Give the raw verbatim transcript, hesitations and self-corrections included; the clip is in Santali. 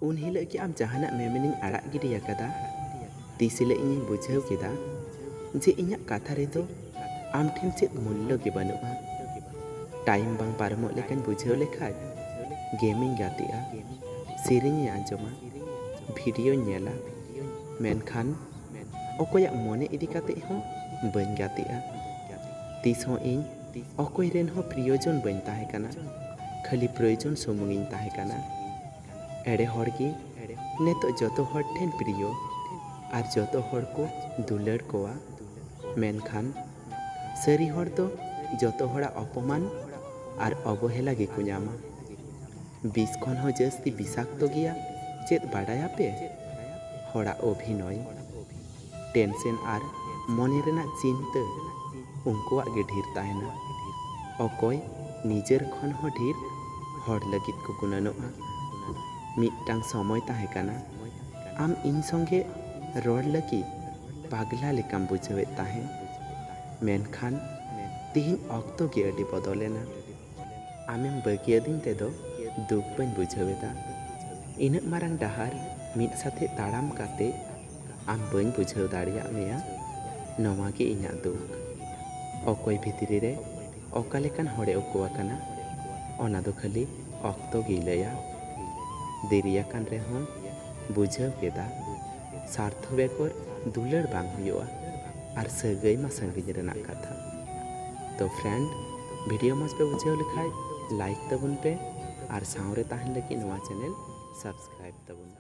ᱩᱱ ᱦᱤᱞᱳᱜ ᱜᱮ ᱟᱢ ᱡᱟᱦᱟᱱᱟᱜ ᱢᱮᱢᱮᱱᱤᱧ ᱟᱲᱟᱜ ᱜᱤᱰᱤ ᱟᱠᱟᱫᱟ᱾ ᱛᱤᱥ ᱦᱤᱞᱳᱜ ᱤᱧᱤᱧ ᱵᱩᱡᱷᱟᱹᱣ ᱠᱮᱫᱟ ᱡᱮ ᱤᱧᱟᱹᱜ ᱠᱟᱛᱷᱟ ᱨᱮᱫᱚ ᱟᱢ ᱴᱷᱮᱱ ᱪᱮᱫ ᱢᱩᱞᱞᱚ ᱜᱮ ᱵᱟᱹᱱᱩᱜᱼᱟ᱾ ᱴᱟᱭᱤᱢ ᱵᱟᱝ ᱯᱟᱨᱚᱢᱚᱜ ᱞᱮᱠᱟᱧ ᱵᱩᱡᱷᱟᱹᱣ ᱞᱮᱠᱷᱟᱡ ᱜᱮᱢᱤᱧ ᱜᱟᱛᱮᱜᱼᱟ, ᱥᱮᱨᱮᱧᱤᱧ ᱟᱸᱡᱚᱢᱟ, ᱵᱷᱤᱰᱤᱭᱳᱧ ᱧᱮᱞᱟ, ᱢᱮᱱᱠᱷᱟᱱ ᱚᱠᱚᱭᱟᱜ ᱢᱚᱱᱮ ᱤᱫᱤ ᱠᱟᱛᱮ ᱦᱚᱸ ᱵᱟᱹᱧ ᱜᱟᱛᱮᱜᱼᱟ᱾ ᱛᱤᱥ ᱦᱚᱸ ᱤᱧ ᱚᱠᱚᱭ ᱨᱮᱱ ᱦᱚᱸ ᱯᱨᱤᱭᱚᱡᱚᱱ ᱵᱟᱹᱧ ᱛᱟᱦᱮᱸ ᱠᱟᱱᱟ, ᱠᱷᱟᱹᱞᱤ ᱯᱨᱚᱭᱳᱡᱚᱱ ᱥᱩᱢᱩᱝ ᱤᱧ ᱛᱟᱦᱮᱸ ᱠᱟᱱᱟ᱾ ᱮᱲᱮ ᱦᱚᱲ ᱜᱮ ᱱᱤᱛᱚᱜ ᱡᱚᱛᱚ ᱦᱚᱲ ᱴᱷᱮᱱ ᱯᱨᱤᱭᱚ ᱟᱨ ᱡᱚᱛᱚ ᱦᱚᱲ ᱠᱚ ᱫᱩᱞᱟᱹᱲ ᱠᱚᱣᱟ, ᱢᱮᱱᱠᱷᱟᱱ ᱥᱟᱹᱨᱤ ᱦᱚᱲ ᱫᱚ ᱡᱚᱛᱚ ᱦᱚᱲᱟᱜ ᱚᱯᱚᱢᱟᱱ ᱟᱨ ᱚᱵᱚᱦᱮᱞᱟ ᱜᱮᱠᱚ ᱧᱟᱢᱟ᱾ ᱵᱤᱥ ᱠᱷᱚᱱ ᱦᱚᱸ ᱡᱟᱹᱥᱛᱤ ᱵᱤᱥᱟᱠᱛᱚ ᱜᱮᱭᱟ ᱪᱮᱫ ᱵᱟᱰᱟᱭᱟᱯᱮ? ᱦᱚᱲᱟᱜ ᱚᱵᱷᱤᱱᱚᱭ᱾ ᱴᱮᱱᱥᱮᱱ ᱟᱨ ᱢᱚᱱᱮ ᱨᱮᱱᱟᱜ ᱪᱤᱱᱛᱟᱹ ᱩᱱᱠᱩᱣᱟᱜ ᱜᱮ ᱰᱷᱮᱨ ᱛᱟᱦᱮᱱᱟ᱾ ᱚᱠᱚᱭ ᱱᱤᱡᱮᱨ ᱠᱷᱚᱱ ᱦᱚᱸ ᱰᱷᱮᱨ ᱦᱚᱲ ᱞᱟᱹᱜᱤᱫ ᱠᱚ ᱜᱩᱱᱟᱹᱱᱚᱜᱼᱟ᱾ ᱢᱤᱫᱴᱟᱝ ᱥᱚᱢᱚᱭ ᱛᱟᱦᱮᱸ ᱠᱟᱱᱟ, ᱟᱢ ᱤᱧ ᱥᱚᱸᱜᱮ ᱨᱚᱲ ᱞᱟᱹᱜᱤᱫ ᱯᱟᱜᱽᱞᱟ ᱞᱮᱠᱟᱢ ᱵᱩᱡᱷᱟᱹᱣᱮᱫ ᱛᱟᱦᱮᱸ, ᱢᱮᱱᱠᱷᱟᱱ ᱛᱮᱦᱮᱧ ᱚᱠᱛᱚ ᱜᱮ ᱟᱹᱰᱤ ᱵᱚᱫᱚᱞᱮᱱᱟ᱾ ᱟᱢᱮᱢ ᱵᱟᱹᱜᱤᱭᱟᱹᱫᱤᱧ ᱛᱮᱫᱚ ᱫᱩᱠ ᱵᱟᱹᱧ ᱵᱩᱡᱷᱟᱹᱣ ᱮᱫᱟ᱾ ᱤᱱᱟᱹᱜ ᱢᱟᱨᱟᱝ ᱰᱟᱦᱟᱨ ᱢᱤᱫ ᱥᱟᱛᱮ ᱛᱟᱲᱟᱢ ᱠᱟᱛᱮ ᱟᱢ ᱵᱟᱹᱧ ᱵᱩᱡᱷᱟᱹᱣ ᱫᱟᱲᱮᱭᱟᱜ ᱢᱮᱭᱟ, ᱱᱚᱣᱟ ᱜᱮ ᱤᱧᱟᱹᱜ ᱫᱩᱠ᱾ ᱚᱠᱚᱭ ᱵᱷᱤᱛᱨᱤ ᱨᱮ ᱚᱠᱟ ᱞᱮᱠᱟᱱ ᱦᱚᱲᱮ ᱩᱠᱩ ᱟᱠᱟᱱᱟ, ᱚᱱᱟ ᱫᱚ ᱠᱷᱟᱹᱞᱤ ᱚᱠᱛᱚ ᱜᱮᱭ ᱞᱟᱹᱭᱟ᱾ ᱫᱮᱨᱤᱭᱟᱠᱟᱱ ᱨᱮᱦᱚᱸ ᱵᱩᱡᱷᱟᱹᱣ ᱠᱮᱫᱟ, ᱥᱟᱨᱛᱷᱚ ᱵᱮᱜᱚᱨ ᱫᱩᱞᱟᱹᱲ ᱵᱟᱝ ᱦᱩᱭᱩᱜᱼᱟ, ᱟᱨ ᱥᱟᱹᱜᱟᱹᱭ ᱢᱟ ᱥᱟᱺᱜᱤᱧ ᱨᱮᱱᱟᱜ ᱠᱟᱛᱷᱟ᱾ ᱛᱚ ᱯᱷᱨᱮᱱᱰ, ᱵᱷᱤᱰᱤᱭᱳ ᱢᱚᱡᱽ ᱯᱮ ᱵᱩᱡᱷᱟᱹᱣ ᱞᱮᱠᱷᱟᱡ ᱞᱟᱭᱤᱠ ᱛᱟᱵᱚᱱ ᱯᱮ ᱟᱨ ᱥᱟᱶᱨᱮ ᱛᱟᱦᱮᱱ ᱞᱟᱹᱜᱤᱫ ᱱᱚᱣᱟ ᱪᱮᱱᱮᱞ ᱥᱟᱵᱥᱠᱨᱟᱭᱤᱵ ᱛᱟᱵᱚᱱ